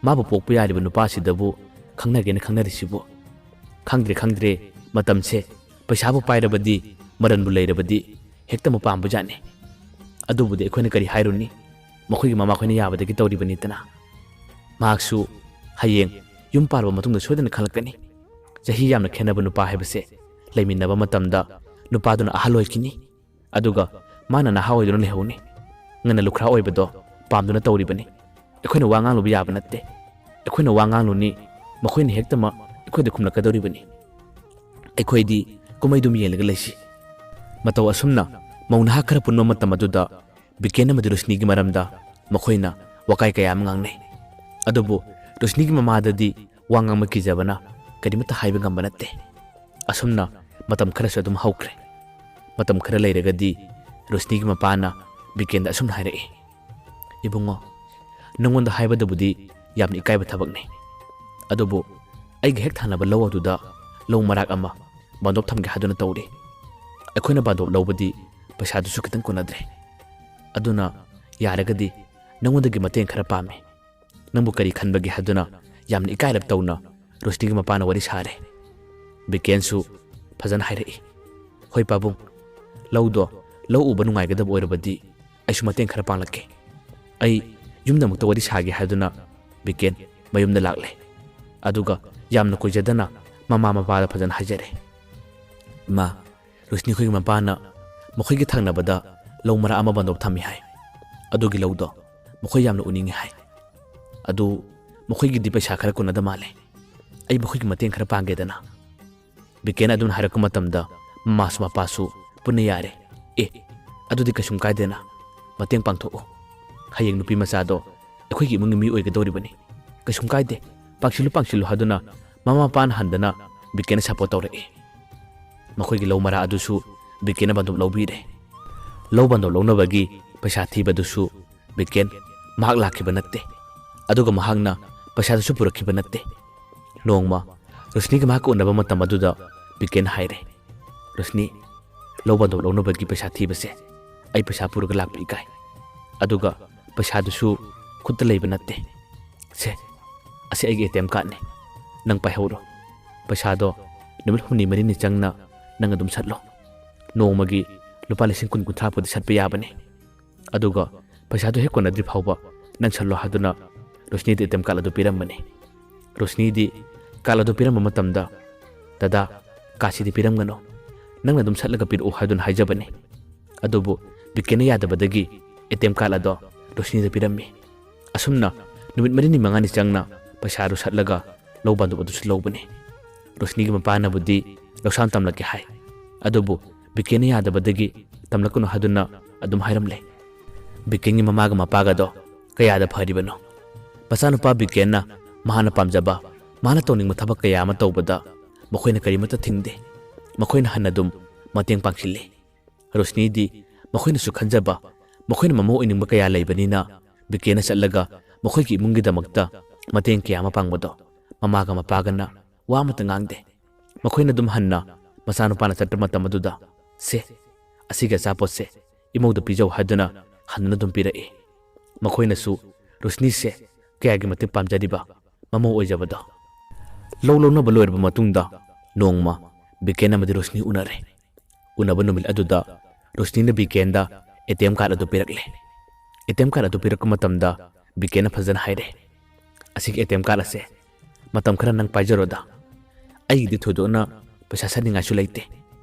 ꯃꯥꯕꯨ ꯄꯣꯛꯄ ꯌꯥꯔꯤꯕ ꯅꯨꯄꯥꯁꯤꯗꯕꯨ ꯈꯪꯅꯒꯦꯅ ꯈꯪꯅꯔꯤꯁꯤꯕꯨ? ꯈꯪꯗ꯭ꯔꯦ, ꯈꯪꯗ꯭ꯔꯦ, ꯃꯇꯝꯁꯦ꯫ ꯄꯩꯁꯥꯕꯨ ꯄꯥꯏꯔꯕꯗꯤ, ꯃꯔꯟꯕꯨ ꯂꯩꯔꯕꯗꯤ ꯍꯦꯛꯇ ꯑꯃꯨꯛ ꯄꯥꯝꯕꯖꯥꯠꯅꯤ꯫ ꯑꯗꯨꯕꯨꯗꯤ ꯑꯩꯈꯣꯏꯅ ꯀꯔꯤ ꯍꯥꯏꯔꯨꯅꯤ? ꯃꯈꯣꯏꯒꯤ ꯃꯃꯥꯈꯣꯏꯅ ꯌꯥꯕꯗꯒꯤ ꯇꯧꯔꯤꯕꯅꯤꯗꯅ꯫ ꯃꯍꯥꯛꯁꯨ ꯍꯌꯦꯡ ꯌꯨꯝ ꯄꯥꯜꯂꯕ ꯃꯇꯨꯡꯗ ꯁꯣꯏꯗꯅ ꯈꯪꯂꯛꯀꯅꯤ꯫ ꯆꯍꯤ ꯌꯥꯝꯅ ꯈꯦꯠꯅꯕ ꯅꯨꯄꯥ ꯍꯥꯏꯕꯁꯦ ꯂꯩꯃꯤꯟꯅꯕ ꯃꯇꯝꯗ ꯅꯨꯄꯥꯗꯨꯅ ꯑꯍꯜ ꯑꯣꯏꯈꯤꯅꯤ, ꯑꯗꯨꯒ ꯃꯥꯅ ꯅꯍꯥ ꯑꯣꯏꯗꯨꯅ ꯂꯩꯍꯧꯅꯤ꯫ ꯉꯟꯅ ꯂꯨꯈ꯭ꯔꯥ ꯑꯣꯏꯕꯗꯣ ꯄꯥꯝꯗꯨꯅ ꯇꯧꯔꯤꯕꯅꯤ꯫ ꯑꯩꯈꯣꯏꯅ ꯋꯥ ꯉꯥꯡꯂꯨꯕ ꯌꯥꯕ ꯅꯠꯇꯦ꯫ ꯑꯩꯈꯣꯏꯅ ꯋꯥ ꯉꯥꯡꯂꯨꯅꯤ, ꯃꯈꯣꯏꯅ ꯍꯦꯛꯇꯃꯛ ꯑꯩꯈꯣꯏꯗ ꯈꯨꯝꯂꯛꯀꯗꯧꯔꯤꯕꯅꯤ꯫ ꯑꯩꯈꯣꯏꯗꯤ ꯀꯨꯝꯍꯩꯗꯨꯝ ꯌꯦꯡꯂꯒ ꯂꯩꯁꯤ"꯫ ꯃꯇꯧ ꯑꯁꯨꯝꯅ ꯃꯧ ꯅꯍꯥ ꯈꯔ ꯄꯨꯟꯕ ꯃꯇꯝ ꯑꯗꯨꯗ ꯕꯤꯀꯦꯟ ꯑꯃꯗꯤ ꯔꯣꯁꯅꯤꯒꯤ ꯃꯔꯝꯗ ꯃꯈꯣꯏꯅ ꯋꯥꯀꯥꯏ ꯀꯌꯥ ꯑꯃ ꯉꯥꯡꯅꯩ꯫ ꯑꯗꯨꯕꯨ ꯔꯣꯁꯅꯤꯒꯤ ꯃꯃꯥꯗꯗꯤ ꯋꯥ ꯉꯥꯡꯕ ꯀꯤꯖꯕꯅ ꯀꯔꯤꯃꯠꯇ ꯍꯥꯏꯕ ꯉꯝꯕ ꯅꯠꯇꯦ꯫ ꯑꯁꯨꯝꯅ ꯃꯇꯝ ꯈꯔꯁꯨ ꯑꯗꯨꯝ ꯍꯧꯈ꯭ꯔꯦ꯫ ꯃꯇꯝ ꯈꯔ ꯂꯩꯔꯒꯗꯤ ꯔꯣꯁꯅꯤꯒꯤ ꯃꯄꯥꯅ ꯕꯤꯀꯦꯟꯗ ꯑꯁꯨꯝꯅ ꯍꯥꯏꯔꯛꯏ, "ꯏꯕꯨꯡꯉꯣ, ꯅꯪꯉꯣꯟꯗ ꯍꯥꯏꯕꯗꯕꯨꯗꯤ ꯌꯥꯝꯅ ꯏꯀꯥꯏꯕ ꯊꯕꯛꯅꯤ, ꯑꯗꯨꯕꯨ ꯑꯩꯒꯤ ꯍꯦꯛ ꯊꯪꯅꯕ ꯂꯧ ꯑꯗꯨꯗ ꯂꯧ ꯃꯔꯥꯛ ꯑꯃ ꯕꯟꯗꯣꯞ ꯊꯝꯒꯦ ꯍꯥꯏꯗꯨꯅ ꯇꯧꯔꯤ꯫ ꯑꯩꯈꯣꯏꯅ ꯕꯟꯗꯣꯞ ꯂꯧꯕꯗꯤ ꯄꯩꯁꯥꯗꯨꯁꯨ ꯈꯤꯇꯪ ꯀꯣꯟꯅꯗ꯭ꯔꯦ꯫ ꯑꯗꯨꯅ ꯌꯥꯔꯒꯗꯤ ꯅꯉꯣꯟꯗꯒꯤ ꯃꯇꯦꯡ ꯈꯔ ꯄꯥꯝꯃꯤ꯫ ꯅꯪꯕꯨ ꯀꯔꯤ ꯈꯟꯕꯒꯦ ꯍꯥꯏꯗꯨꯅ ꯌꯥꯝꯅ ꯏꯀꯥꯏꯔꯞ ꯇꯧꯅ ꯔꯣꯁꯅꯤꯒꯤ ꯃꯄꯥꯅ ꯋꯥꯔꯤ ꯁꯥꯔꯦ꯫ ꯕꯤꯀꯦꯟꯁꯨ ꯐꯖꯅ ꯍꯥꯏꯔꯛꯏ꯫ "ꯍꯣꯏ ꯄꯥꯕꯨꯡ, ꯂꯧꯗꯣ ꯂꯧ ꯎꯕ ꯅꯨꯡꯉꯥꯏꯒꯗꯕ ꯑꯣꯏꯔꯕꯗꯤ ꯑꯩꯁꯨ ꯃꯇꯦꯡ ꯈꯔ ꯄꯥꯡꯂꯛꯀꯦ꯫" ꯑꯩ ꯌꯨꯝꯗ ꯑꯃꯨꯛꯇ ꯋꯥꯔꯤ ꯁꯥꯒꯦ ꯍꯥꯏꯗꯨꯅ ꯕꯤꯀꯦꯟ ꯃꯌꯨꯝꯗ ꯂꯥꯛꯂꯦ꯫ ꯑꯗꯨꯒ ꯌꯥꯝꯅ ꯀꯨꯏꯖꯗꯅ ꯃꯃꯥ ꯃꯄꯥꯗ ꯐꯖꯅ ꯍꯥꯏꯖꯔꯦ꯫ "ꯏꯃꯥ, ꯔꯣꯁꯅꯤ ꯈꯣꯏꯒꯤ ꯃꯄꯥꯅ ꯃꯈꯣꯏꯒꯤ ꯊꯪꯅꯕꯗ ꯂꯧ ꯃꯔꯥꯛ ꯑꯃ ꯕꯟꯗꯣꯞ ꯊꯝꯃꯤ ꯍꯥꯏ꯫ ꯑꯗꯨꯒꯤ ꯂꯧꯗꯣ ꯃꯈꯣꯏ ꯌꯥꯝꯅ ꯎꯅꯤꯡꯉꯤ ꯍꯥꯏ꯫ ꯑꯗꯨ ꯃꯈꯣꯏꯒꯤꯗꯤ ꯄꯩꯁꯥ ꯈꯔ ꯀꯣꯟꯅꯗ ꯃꯥꯜꯂꯦ꯫ ꯑꯩ ꯃꯈꯣꯏꯒꯤ ꯃꯇꯦꯡ ꯈꯔ ꯄꯥꯡꯒꯦꯗꯅ꯫" ꯕꯤꯀꯦꯟ ꯑꯗꯨꯝ ꯍꯥꯏꯔꯛꯄ ꯃꯇꯝꯗ ꯃꯃꯥꯁꯨ ꯃꯄꯥꯁꯨ ꯄꯨꯟꯅ ꯌꯥꯔꯦ꯫ "ꯑꯦ, ꯑꯗꯨꯗꯤ ꯀꯩꯁꯨꯝ ꯀꯥꯏꯗꯦꯅ, ꯃꯇꯦꯡ ꯄꯥꯡꯊꯣꯛꯎ꯫ ꯍꯌꯦꯡ ꯅꯨꯄꯤ ꯃꯆꯥꯗꯣ ꯑꯩꯈꯣꯏꯒꯤ ꯏꯃꯨꯡꯒꯤ ꯃꯤ ꯑꯣꯏꯒꯗꯧꯔꯤꯕꯅꯤ꯫ ꯀꯩꯁꯨꯝ ꯀꯥꯏꯗꯦ, ꯄꯥꯡꯁꯤꯜꯂꯨ, ꯄꯥꯡꯁꯤꯜꯂꯨ" ꯍꯥꯏꯗꯨꯅ ꯃꯃꯥ ꯃꯄꯥꯅ ꯍꯟꯗꯅ ꯕꯤꯀꯦꯟꯅ ꯁꯞꯄꯣꯔꯠ ꯇꯧꯔꯛꯏ꯫ ꯃꯈꯣꯏꯒꯤ ꯂꯧ ꯃꯔꯥ ꯑꯗꯨꯁꯨ ꯕꯤꯀꯦꯟꯅ ꯕꯟꯗꯣꯞ ꯂꯧꯕꯤꯔꯦ꯫ ꯂꯧ ꯕꯟꯗꯣꯞ ꯂꯧꯅꯕꯒꯤ ꯄꯩꯁꯥ ꯊꯤꯕꯗꯨꯁꯨ ꯕꯤꯀꯦꯟ ꯃꯍꯥꯛ ꯂꯥꯛꯈꯤꯕ ꯅꯠꯇꯦ꯫ ꯑꯗꯨꯒ ꯃꯍꯥꯛꯅ ꯄꯩꯁꯥꯗꯨꯁꯨ ꯄꯨꯔꯛꯈꯤꯕ ꯅꯠꯇꯦ꯫ ꯅꯣꯡꯃ ꯔꯣꯁꯅꯤꯒ ꯃꯍꯥꯛꯀ ꯎꯅꯕ ꯃꯇꯝ ꯑꯗꯨꯗ ꯕꯤꯀꯦꯟ ꯍꯥꯏꯔꯦ, "ꯔꯣꯁꯅꯤ, ꯂꯧ ꯕꯟꯗꯣꯞ ꯂꯧꯅꯕꯒꯤ ꯄꯩꯁꯥ ꯊꯤꯕꯁꯦ ꯑꯩ ꯄꯩꯁꯥ ꯄꯨꯔꯒ ꯂꯥꯛꯄ ꯏꯀꯥꯏ꯫ ꯑꯗꯨꯒ ꯄꯩꯁꯥꯗꯨꯁꯨ ꯈꯨꯠꯇ ꯂꯩꯕ ꯅꯠꯇꯦ꯫ ꯁꯦ, ꯑꯁꯤ ꯑꯩꯒꯤ ꯑꯦ ꯇꯤ ꯑꯦꯝ ꯀꯥꯔꯗꯅꯤ꯫ ꯅꯪ ꯄꯥꯏꯍꯧꯔꯣ꯫ ꯄꯩꯁꯥꯗꯣ ꯅꯨꯃꯤꯠ ꯍꯨꯝꯅꯤ ꯃꯔꯤꯅꯤ ꯆꯪꯅ ꯅꯪ ꯑꯗꯨꯝ ꯁꯠꯂꯣ꯫ ꯅꯣꯡꯃꯒꯤ ꯂꯨꯄꯥ ꯂꯤꯁꯤꯡ ꯀꯨꯟ ꯀꯨꯟꯊ꯭ꯔꯥ ꯐꯥꯎꯗꯤ ꯁꯠꯄ ꯌꯥꯕꯅꯤ꯫ ꯑꯗꯨꯒ ꯄꯩꯁꯥꯗꯨ ꯍꯦꯛ ꯀꯣꯟꯅꯗ꯭ꯔꯤ ꯐꯥꯎꯕ ꯅꯪ ꯁꯠꯂꯣ" ꯍꯥꯏꯗꯨꯅ ꯔꯣꯁꯅꯤꯗ ꯑꯦ ꯇꯤ ꯑꯦꯝ ꯀꯥꯔꯗ ꯑꯗꯨ ꯄꯤꯔꯝꯕꯅꯤ꯫ ꯔꯣꯁꯅꯤꯗꯤ ꯀꯥꯔꯗ ꯑꯗꯨ ꯄꯤꯔꯝꯕ ꯃꯇꯝꯗ, "ꯗꯗꯥ, ꯀꯥꯔꯗꯁꯤꯗꯤ ꯄꯤꯔꯝꯒꯅꯨ, ꯅꯪꯅ ꯑꯗꯨꯝ ꯁꯠꯂꯒ ꯄꯤꯔꯛꯎ" ꯍꯥꯏꯗꯨꯅ ꯍꯥꯏꯖꯕꯅꯤ꯫ ꯑꯗꯨꯕꯨ ꯕꯤꯀꯦꯟꯅ ꯌꯥꯗꯕꯗꯒꯤ ꯑꯦ ꯇꯤ ꯑꯦꯝ ꯀꯥꯔꯗ ꯑꯗꯣ ꯔꯣꯁꯅꯤꯗ ꯄꯤꯔꯝꯃꯤ꯫ ꯑꯁꯨꯝꯅ ꯅꯨꯃꯤꯠ ꯃꯔꯤꯅꯤ ꯃꯉꯥꯅꯤ ꯆꯪꯅ ꯄꯩꯁꯥ ꯑꯗꯨ ꯁꯠꯂꯒ ꯂꯧ ꯕꯟꯗꯣꯞ ꯑꯗꯨꯁꯨ ꯂꯧꯕꯅꯤ꯫ ꯔꯣꯁꯅꯤꯒꯤ ꯃꯄꯥꯅꯕꯨꯗꯤ ꯂꯧꯁꯥꯟ ꯇꯝꯂꯛꯀꯦ ꯍꯥꯏ, ꯑꯗꯨꯕꯨ ꯕꯤꯀꯦꯟꯅ ꯌꯥꯗꯕꯗꯒꯤ ꯇꯝꯂꯛꯀꯅꯨ ꯍꯥꯏꯗꯨꯅ ꯑꯗꯨꯝ ꯍꯥꯏꯔꯝꯂꯦ꯫ ꯕꯤꯀꯦꯟꯒꯤ ꯃꯃꯥꯒ ꯃꯄꯥꯒꯗꯣ ꯀꯌꯥꯗ ꯐꯔꯤꯕꯅꯣ! ꯃꯆꯥꯅꯨꯄꯥ ꯕꯤꯀꯦꯟꯅ ꯃꯍꯥꯛꯅ ꯄꯥꯝꯖꯕ, ꯃꯍꯥꯛꯅ ꯇꯧꯅꯤꯡꯕ ꯊꯕꯛ ꯀꯌꯥ ꯑꯃ ꯇꯧꯕꯗ ꯃꯈꯣꯏꯅ ꯀꯔꯤꯃꯠꯇ ꯊꯤꯡꯗꯦ꯫ ꯃꯈꯣꯏꯅ ꯍꯟꯅ ꯑꯗꯨꯝ ꯃꯇꯦꯡ ꯄꯥꯡꯁꯤꯜꯂꯤ꯫ ꯔꯣꯁꯅꯤꯗꯤ ꯃꯈꯣꯏꯅꯁꯨ ꯈꯟꯖꯕ, ꯃꯈꯣꯏꯅ ꯃꯃꯧ ꯑꯣꯏꯅꯤꯡꯕ ꯀꯌꯥ ꯂꯩꯕꯅꯤꯅ ꯕꯤꯀꯦꯟꯅ ꯆꯠꯂꯒ ꯃꯈꯣꯏꯒꯤ ꯏꯃꯨꯡꯒꯤꯗꯃꯛꯇ ꯃꯇꯦꯡ ꯀꯌꯥ ꯑꯃ ꯄꯥꯡꯕꯗꯣ ꯃꯃꯥꯒ ꯃꯄꯥꯒꯅ ꯋꯥ ꯑꯃꯠꯇ ꯉꯥꯡꯗꯦ꯫ ꯃꯈꯣꯏꯅ ꯑꯗꯨꯝ ꯍꯟꯅ ꯃꯆꯥꯅꯨꯄꯥꯅ ꯆꯠꯄ ꯃꯇꯝ ꯑꯗꯨꯗ, "ꯁꯦ, ꯑꯁꯤꯒꯤ ꯑꯆꯥꯄꯣꯠꯁꯦ ꯏꯃꯧꯗ ꯄꯤꯖꯧ" ꯍꯥꯏꯗꯨꯅ ꯍꯟꯗꯨꯅ ꯑꯗꯨꯝ ꯄꯤꯔꯛꯏ꯫ ꯃꯈꯣꯏꯅꯁꯨ ꯔꯣꯁꯅꯤꯁꯦ ꯀꯌꯥꯒꯤ ꯃꯇꯤꯛ ꯄꯥꯝꯖꯔꯤꯕ ꯃꯃꯧ ꯑꯣꯏꯖꯕꯗꯣ꯫ ꯂꯧ ꯂꯧꯅꯕ ꯂꯣꯏꯔꯕ ꯃꯇꯨꯡꯗ ꯅꯣꯡꯃ ꯕꯤꯀꯦꯟ ꯑꯃꯗꯤ ꯔꯣꯁꯅꯤ ꯎꯅꯔꯦ꯫ ꯎꯅꯕ ꯅꯨꯃꯤꯠ ꯑꯗꯨꯗ ꯔꯣꯁꯅꯤꯅ ꯕꯤꯀꯦꯟꯗ ꯑꯦ ꯇꯤ ꯑꯦꯝ ꯀꯥꯔꯗ ꯑꯗꯨ ꯄꯤꯔꯛꯂꯦ꯫ ꯑꯦ ꯇꯤ ꯑꯦꯝ ꯀꯥꯔꯗ ꯑꯗꯨ ꯄꯤꯔꯛꯄ ꯃꯇꯝꯗ ꯕꯤꯀꯦꯟꯅ ꯐꯖꯅ ꯍꯥꯏꯔꯦ, "ꯑꯁꯤꯒꯤ ꯑꯦ ꯇꯤ ꯑꯦꯝ ꯀꯥꯔꯗ ꯑꯁꯦ ꯃꯇꯝ ꯈꯔ ꯅꯪ ꯄꯥꯏꯖꯔꯣꯗ꯫ ꯑꯩꯒꯤꯗꯤ ꯊꯣꯏꯗꯣꯛꯅ ꯄꯩꯁꯥ ꯁꯠꯅꯤꯡꯉꯥꯏꯁꯨ ꯂꯩꯇꯦ꯫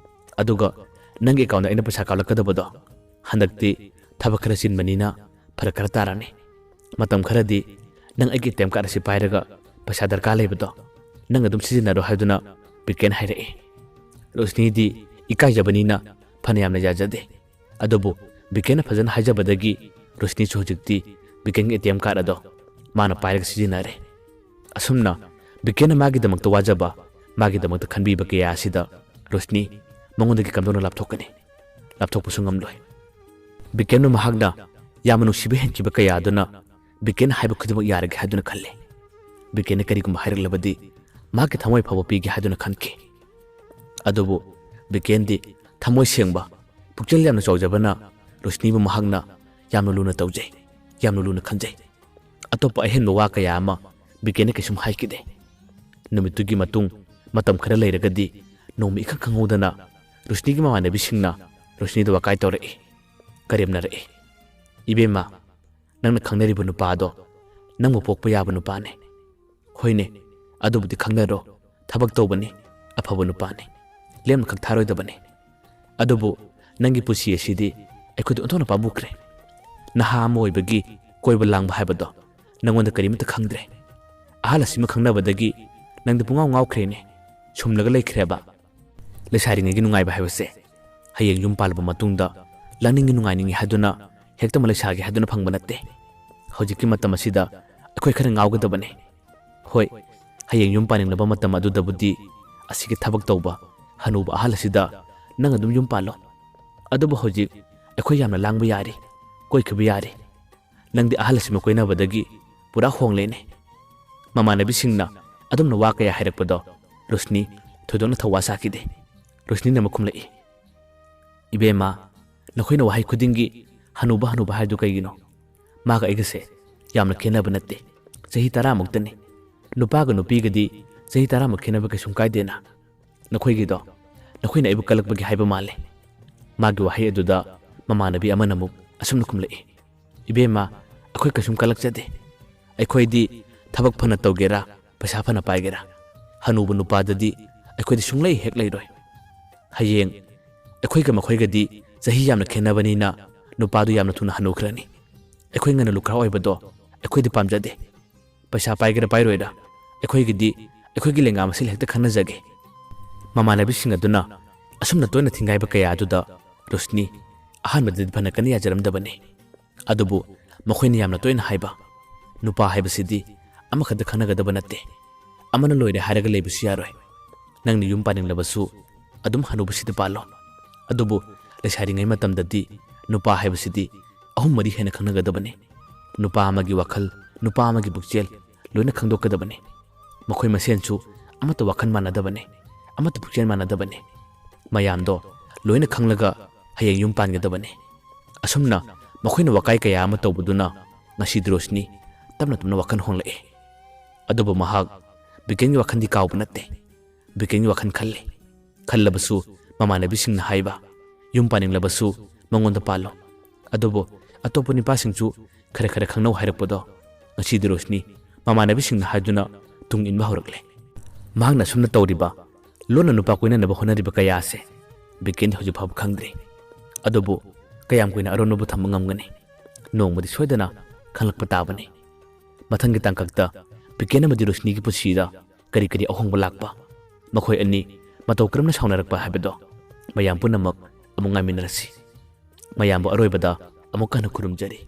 ꯑꯗꯨꯒ ꯅꯪꯒꯤ ꯑꯦꯀꯥꯎꯟꯗ ꯑꯩꯅ ꯄꯩꯁꯥ ꯀꯥꯞꯂꯛꯀꯗꯕꯗꯣ ꯍꯟꯗꯛꯇꯤ ꯊꯕꯛ ꯈꯔ ꯆꯤꯟꯕꯅꯤꯅ ꯐꯔꯛ ꯈꯔ ꯇꯥꯔꯅꯤ꯫ ꯃꯇꯝ ꯈꯔꯗꯤ ꯅꯪ ꯑꯩꯒꯤ ꯑꯦ ꯇꯤ ꯑꯦꯝ ꯀꯥꯔꯗ ꯑꯁꯤ ꯄꯥꯏꯔꯒ ꯄꯩꯁꯥ ꯗꯔꯀꯥꯔ ꯂꯩꯕꯗꯣ ꯅꯪ ꯑꯗꯨꯝ ꯁꯤꯖꯤꯟꯅꯔꯣ" ꯍꯥꯏꯗꯨꯅ ꯕꯤꯀꯦꯟ ꯍꯥꯏꯔꯛꯏ꯫ ꯔꯣꯁꯅꯤꯗꯤ ꯏꯀꯥꯏꯖꯕꯅꯤꯅ ꯐꯅ ꯌꯥꯝꯅ ꯌꯥꯖꯗꯦ꯫ ꯑꯗꯨꯕꯨ ꯕꯤꯀꯦꯟꯅ ꯐꯖꯅ ꯍꯥꯏꯖꯕꯗꯒꯤ ꯔꯣꯁꯅꯤꯁꯨ ꯍꯧꯖꯤꯛꯇꯤ ꯕꯤꯀꯦꯟꯒꯤ ꯑꯦ ꯇꯤ ꯑꯦꯝ ꯀꯥꯔꯗ ꯑꯗꯣ ꯃꯥꯅ ꯄꯥꯏꯔꯒ ꯁꯤꯖꯤꯟꯅꯔꯦ꯫ ꯑꯁꯨꯝꯅ ꯕꯤꯀꯦꯟꯅ ꯃꯥꯒꯤꯗꯃꯛꯇ ꯋꯥꯖꯕ, ꯃꯥꯒꯤꯗꯃꯛꯇ ꯈꯟꯕꯤꯕ ꯀꯌꯥ ꯑꯁꯤꯗ ꯔꯣꯁꯅꯤ ꯃꯉꯣꯟꯗꯒꯤ ꯀꯝꯗꯧꯅ ꯂꯥꯞꯊꯣꯛꯀꯅꯤ? ꯂꯥꯞꯊꯣꯛꯄꯁꯨ ꯉꯝꯂꯣꯏ꯫ ꯕꯤꯀꯦꯟꯕꯨ ꯃꯍꯥꯛꯅ ꯌꯥꯝꯅ ꯅꯨꯡꯁꯤꯕ ꯍꯦꯟꯈꯤꯕ ꯀꯌꯥ ꯑꯗꯨꯅ ꯕꯤꯀꯦꯟꯅ ꯍꯥꯏꯕ ꯈꯨꯗꯤꯡꯃꯛ ꯌꯥꯔꯒꯦ ꯍꯥꯏꯗꯨꯅ ꯈꯜꯂꯤ꯫ ꯕꯤꯀꯦꯟꯅ ꯀꯔꯤꯒꯨꯝꯕ ꯍꯥꯏꯔꯛꯂꯕꯗꯤ ꯃꯍꯥꯛꯀꯤ ꯊꯃꯣꯏ ꯐꯥꯎꯕ ꯄꯤꯒꯦ ꯍꯥꯏꯗꯨꯅ ꯈꯟꯈꯤ꯫ ꯑꯗꯨꯕꯨ ꯕꯤꯀꯦꯟꯗꯤ ꯊꯃꯣꯏ ꯁꯦꯡꯕ, ꯄꯨꯛꯆꯦꯜ ꯌꯥꯝꯅ ꯆꯥꯎꯖꯕꯅ ꯔꯣꯁꯅꯤꯕꯨ ꯃꯍꯥꯛꯅ ꯌꯥꯝꯅ ꯂꯨꯅ ꯇꯧꯖꯩ, ꯌꯥꯝꯅ ꯂꯨꯅ ꯈꯟꯖꯩ꯫ ꯑꯇꯣꯞꯄ ꯑꯍꯦꯟꯕ ꯋꯥ ꯀꯌꯥ ꯑꯃ ꯕꯤꯀꯦꯟꯅ ꯀꯩꯁꯨꯝ ꯍꯥꯏꯈꯤꯗꯦ꯫ ꯅꯨꯃꯤꯠꯇꯨꯒꯤ ꯃꯇꯨꯡ ꯃꯇꯝ ꯈꯔ ꯂꯩꯔꯒꯗꯤ ꯅꯣꯡꯃ ꯏꯈꯪ ꯈꯪꯍꯧꯗꯅ ꯔꯣꯁꯅꯤꯒꯤ ꯃꯃꯥꯟꯅꯕꯤꯁꯤꯡꯅ ꯔꯣꯁꯅꯤꯗ ꯋꯥꯀꯥꯏ ꯇꯧꯔꯛꯏ, ꯀꯔꯦꯝꯅꯔꯛꯏ꯫ "ꯏꯕꯦꯝꯃ, ꯅꯪꯅ ꯈꯪꯅꯔꯤꯕ ꯅꯨꯄꯥꯗꯣ ꯅꯪꯕꯨ ꯄꯣꯛꯄ ꯌꯥꯕ ꯅꯨꯄꯥꯅꯦ꯫ ꯍꯣꯏꯅꯦ, ꯑꯗꯨꯕꯨꯗꯤ ꯈꯪꯅꯔꯣ, ꯊꯕꯛ ꯇꯧꯕꯅꯤ, ꯑꯐꯕ ꯅꯨꯄꯥꯅꯤ, ꯂꯦꯝꯅꯈꯛ ꯊꯥꯔꯣꯏꯗꯕꯅꯤ꯫ ꯑꯗꯨꯕꯨ ꯅꯪꯒꯤ ꯄꯨꯟꯁꯤ ꯑꯁꯤꯗꯤ ꯑꯩꯈꯣꯏꯗ ꯑꯣꯟꯊꯣꯛꯅ ꯄꯥꯝꯃꯨꯈ꯭ꯔꯦ꯫ ꯅꯍꯥ ꯑꯃ ꯑꯣꯏꯕꯒꯤ ꯀꯣꯏꯕ ꯂꯥꯡꯕ ꯍꯥꯏꯕꯗꯣ ꯅꯪꯉꯣꯟꯗ ꯀꯔꯤꯃꯠꯇ ꯈꯪꯗ꯭ꯔꯦ꯫ ꯑꯍꯜ ꯑꯁꯤꯃ ꯈꯪꯅꯕꯗꯒꯤ ꯅꯪꯗꯤ ꯄꯨꯡꯉꯥꯎ ꯉꯥꯎꯈ꯭ꯔꯦꯅꯦ, ꯁꯨꯝꯂꯒ ꯂꯩꯈ꯭ꯔꯦꯕ꯫ ꯂꯩꯁꯥꯔꯤꯉꯩꯒꯤ ꯅꯨꯡꯉꯥꯏꯕ ꯍꯥꯏꯕꯁꯦ ꯍꯌꯦꯡ ꯌꯨꯝ ꯄꯥꯜꯂꯕ ꯃꯇꯨꯡꯗ ꯂꯥꯡꯅꯤꯡꯉꯤ ꯅꯨꯡꯉꯥꯏꯅꯤꯡꯉꯤ ꯍꯥꯏꯗꯨꯅ ꯍꯦꯛꯇꯃꯛ ꯂꯩꯁꯥꯒꯦ ꯍꯥꯏꯗꯨꯅ ꯐꯪꯕ ꯅꯠꯇꯦ꯫ ꯍꯧꯖꯤꯛꯀꯤ ꯃꯇꯝ ꯑꯁꯤꯗ ꯑꯩꯈꯣꯏ ꯈꯔ ꯉꯥꯎꯒꯗꯕꯅꯤ꯫ ꯍꯣꯏ, ꯍꯌꯦꯡ ꯌꯨꯝ ꯄꯥꯅꯤꯡꯂꯕ ꯃꯇꯝ ꯑꯗꯨꯗꯕꯨꯗꯤ ꯑꯁꯤꯒꯤ ꯊꯕꯛ ꯇꯧꯕ ꯍꯅꯨꯕ ꯑꯍꯜ ꯑꯁꯤꯗ ꯅꯪ ꯑꯗꯨꯝ ꯌꯨꯝ ꯄꯥꯜꯂꯣ꯫ ꯑꯗꯨꯕꯨ ꯍꯧꯖꯤꯛ ꯑꯩꯈꯣꯏ ꯌꯥꯝꯅ ꯂꯥꯡꯕ ꯌꯥꯔꯤ, ꯀꯣꯏꯈꯤꯕ ꯌꯥꯔꯤ꯫ ꯅꯪꯗꯤ ꯑꯍꯜ ꯑꯁꯤꯃ ꯀꯣꯏꯅꯕꯗꯒꯤ ꯄꯨꯔꯥ ꯍꯣꯡꯂꯦꯅꯦ꯫ ꯃꯃꯥꯟꯅꯕꯤꯁꯤꯡꯅ ꯑꯗꯨꯝꯅ ꯋꯥ ꯀꯌꯥ ꯍꯥꯏꯔꯛꯄꯗꯣ ꯔꯣꯁꯅꯤ ꯊꯣꯏꯗꯣꯛꯅ ꯊꯧꯋꯥ ꯁꯥꯈꯤꯗꯦ꯫ ꯔꯣꯁꯅꯤꯅ ꯑꯃꯨꯛ ꯈꯨꯝꯂꯛꯏ, "ꯏꯕꯦꯝꯃ, ꯅꯈꯣꯏꯅ ꯋꯥꯍꯩ ꯈꯨꯗꯤꯡꯒꯤ ꯍꯅꯨꯕ ꯍꯅꯨꯕ ꯍꯥꯏꯗꯨ ꯀꯩꯒꯤꯅꯣ? ꯃꯥꯒ ꯑꯩꯒꯁꯦ ꯌꯥꯝꯅ ꯈꯦꯠꯅꯕ ꯅꯠꯇꯦ, ꯆꯍꯤ ꯇꯔꯥꯃꯨꯛꯇꯅꯤ꯫ ꯅꯨꯄꯥꯒ ꯅꯨꯄꯤꯒꯗꯤ ꯆꯍꯤ ꯇꯔꯥꯃꯨꯛ ꯈꯦꯠꯅꯕ ꯀꯩꯁꯨꯝ ꯀꯥꯏꯗꯦꯅ꯫ ꯅꯈꯣꯏꯒꯤꯗꯣ ꯅꯈꯣꯏꯅ ꯑꯩꯕꯨ ꯀꯜꯂꯛꯄꯒꯤ ꯍꯥꯏꯕ ꯃꯥꯜꯂꯦ"꯫ ꯃꯥꯒꯤ ꯋꯥꯍꯩ ꯑꯗꯨꯗ ꯃꯃꯥꯟꯅꯕꯤ ꯑꯃꯅ ꯑꯃꯨꯛ ꯑꯁꯨꯝꯅ ꯈꯨꯝꯂꯛꯏ, "ꯏꯕꯦꯝꯃ, ꯑꯩꯈꯣꯏ ꯀꯩꯁꯨꯝ ꯀꯜꯂꯛꯆꯗꯦ꯫ ꯑꯩꯈꯣꯏꯗꯤ ꯊꯕꯛ ꯐꯅ ꯇꯧꯒꯦꯔꯥ, ꯄꯩꯁꯥ ꯐꯅ ꯄꯥꯏꯒꯦꯔꯥ, ꯍꯅꯨꯕ ꯅꯨꯄꯥꯗꯗꯤ ꯑꯩꯈꯣꯏꯗꯤ ꯁꯨꯡꯂꯩ ꯍꯦꯛ ꯂꯩꯔꯣꯏ꯫ ꯍꯌꯦꯡ ꯑꯩꯈꯣꯏꯒ ꯃꯈꯣꯏꯒꯗꯤ ꯆꯍꯤ ꯌꯥꯝꯅ ꯈꯦꯠꯅꯕꯅꯤꯅ ꯅꯨꯄꯥꯗꯨ ꯌꯥꯝꯅ ꯊꯨꯅ ꯍꯅꯨꯈ꯭ꯔꯅꯤ꯫ ꯑꯩꯈꯣꯏ ꯉꯟꯅ ꯂꯨꯈ꯭ꯔꯥ ꯑꯣꯏꯕꯗꯣ ꯑꯩꯈꯣꯏꯗꯤ ꯄꯥꯝꯖꯗꯦ꯫ ꯄꯩꯁꯥ ꯄꯥꯏꯒꯦꯔꯥ ꯄꯥꯏꯔꯣꯏꯔꯥ, ꯑꯩꯈꯣꯏꯒꯤꯗꯤ ꯑꯩꯈꯣꯏꯒꯤ ꯂꯦꯡꯒꯥ ꯃꯁꯦꯜ ꯍꯦꯛꯇ ꯈꯟꯅꯖꯒꯦ"꯫ ꯃꯃꯥꯟꯅꯕꯤꯁꯤꯡ ꯑꯗꯨꯅ ꯑꯁꯨꯝꯅ ꯇꯣꯏꯅ ꯊꯤꯡꯒꯥꯏꯕ ꯀꯌꯥ ꯑꯗꯨꯗ ꯔꯣꯁꯅꯤ ꯑꯍꯥꯟꯕꯗꯗꯤ ꯐꯅ ꯀꯟꯅ ꯌꯥꯖꯔꯝꯗꯕꯅꯤ꯫ ꯑꯗꯨꯕꯨ ꯃꯈꯣꯏꯅ ꯌꯥꯝꯅ ꯇꯣꯏꯅ ꯍꯥꯏꯕ, "ꯅꯨꯄꯥ ꯍꯥꯏꯕꯁꯤꯗꯤ ꯑꯃꯈꯛꯇ ꯈꯟꯅꯒꯗꯕ ꯅꯠꯇꯦ, ꯑꯃꯅ ꯂꯣꯏꯔꯦ ꯍꯥꯏꯔꯒ ꯂꯩꯕꯁꯨ ꯌꯥꯔꯣꯏ꯫ ꯅꯪꯅ ꯌꯨꯝ ꯄꯥꯅꯤꯡꯂꯕꯁꯨ ꯑꯗꯨꯝ ꯍꯅꯨꯕꯁꯤꯗ ꯄꯥꯜꯂꯣ꯫ ꯑꯗꯨꯕꯨ ꯂꯩꯁꯥꯔꯤꯉꯩ ꯃꯇꯝꯗꯗꯤ ꯅꯨꯄꯥ ꯍꯥꯏꯕꯁꯤꯗꯤ ꯑꯍꯨꯝ ꯃꯔꯤ ꯍꯦꯟꯅ ꯈꯪꯅꯒꯗꯕꯅꯤ꯫ ꯅꯨꯄꯥ ꯑꯃꯒꯤ ꯋꯥꯈꯜ, ꯅꯨꯄꯥ ꯑꯃꯒꯤ ꯄꯨꯛꯆꯦꯜ ꯂꯣꯏꯅ ꯈꯪꯗꯣꯛꯀꯗꯕꯅꯤ꯫ ꯃꯈꯣꯏ ꯃꯁꯦꯟꯁꯨ ꯑꯃꯠꯇ ꯋꯥꯈꯜ ꯃꯥꯟꯅꯗꯕꯅꯤ, ꯑꯃꯠꯇ ꯄꯨꯛꯆꯦꯜ ꯃꯥꯟꯅꯗꯕꯅꯤ꯫ ꯃꯌꯥꯝꯗꯣ ꯂꯣꯏꯅ ꯈꯪꯂꯒ ꯍꯌꯦꯡ ꯌꯨꯝ ꯄꯥꯟꯒꯗꯕꯅꯤ"꯫ ꯑꯁꯨꯝꯅ ꯃꯈꯣꯏꯅ ꯋꯥꯀꯥꯏ ꯀꯌꯥ ꯑꯃ ꯇꯧꯕꯗꯨꯅ ꯉꯁꯤꯗꯤ ꯔꯣꯁꯅꯤ ꯇꯞꯅ ꯇꯞꯅ ꯋꯥꯈꯜ ꯍꯣꯡꯂꯛꯏ꯫ ꯑꯗꯨꯕꯨ ꯃꯍꯥꯛ ꯕꯤꯀꯦꯟꯒꯤ ꯋꯥꯈꯜꯗꯤ ꯀꯥꯎꯕ ꯅꯠꯇꯦ꯫ ꯕꯤꯀꯦꯟꯒꯤ ꯋꯥꯈꯜ ꯈꯜꯂꯤ꯫ ꯈꯜꯂꯕꯁꯨ ꯃꯃꯥꯟꯅꯕꯤꯁꯤꯡꯅ ꯍꯥꯏꯕ, "ꯌꯨꯝ ꯄꯥꯅꯤꯡꯂꯕꯁꯨ ꯃꯉꯣꯟꯗ ꯄꯥꯜꯂꯣ꯫ ꯑꯗꯨꯕꯨ ꯑꯇꯣꯞꯄ ꯅꯨꯄꯥꯁꯤꯡꯁꯨ ꯈꯔ ꯈꯔ ꯈꯪꯅꯧ" ꯍꯥꯏꯔꯛꯄꯗꯣ ꯉꯁꯤꯗꯤ ꯔꯣꯁꯅꯤ ꯃꯃꯥꯟꯅꯕꯤꯁꯤꯡꯅ ꯍꯥꯏꯗꯨꯅ ꯇꯨꯡ ꯏꯟꯕ ꯍꯧꯔꯛꯂꯦ꯫ ꯃꯍꯥꯛꯅ ꯑꯁꯨꯝꯅ ꯇꯧꯔꯤꯕ, ꯂꯣꯟꯅ ꯅꯨꯄꯥ ꯀꯣꯏꯅꯅꯕ ꯍꯣꯠꯅꯔꯤꯕ ꯀꯌꯥ ꯑꯁꯦ ꯕꯤꯀꯦꯟꯗꯤ ꯍꯧꯖꯤꯛ ꯐꯥꯎꯕ ꯈꯪꯗ꯭ꯔꯤ꯫ ꯑꯗꯨꯕꯨ ꯀꯌꯥꯝ ꯀꯨꯏꯅ ꯑꯔꯣꯟꯕꯕꯨ ꯊꯝꯕ ꯉꯝꯒꯅꯤ? ꯅꯣꯡꯃꯗꯤ ꯁꯣꯏꯗꯅ ꯈꯪꯂꯛꯄ ꯇꯥꯕꯅꯤ꯫ ꯃꯊꯪꯒꯤ ꯇꯥꯡꯀꯛꯇ ꯕꯤꯀꯦꯟ ꯑꯃꯗꯤ ꯔꯣꯁꯅꯤꯒꯤ ꯄꯨꯟꯁꯤꯗ ꯀꯔꯤ ꯀꯔꯤ ꯑꯍꯣꯡꯕ ꯂꯥꯛꯄ, ꯃꯈꯣꯏ ꯑꯅꯤ ꯃꯇꯧ ꯀꯔꯝꯅ ꯁꯥꯎꯅꯔꯛꯄ ꯍꯥꯏꯕꯗꯣ ꯃꯌꯥꯝ ꯄꯨꯝꯅꯃꯛ ꯑꯃꯨꯛ ꯉꯥꯏꯃꯤꯟꯅꯔꯁꯤ꯫ ꯃꯌꯥꯝꯕꯨ ꯑꯔꯣꯏꯕꯗ ꯑꯃꯨꯛ ꯍꯟꯅ ꯈꯨꯔꯨꯝꯖꯔꯤ꯫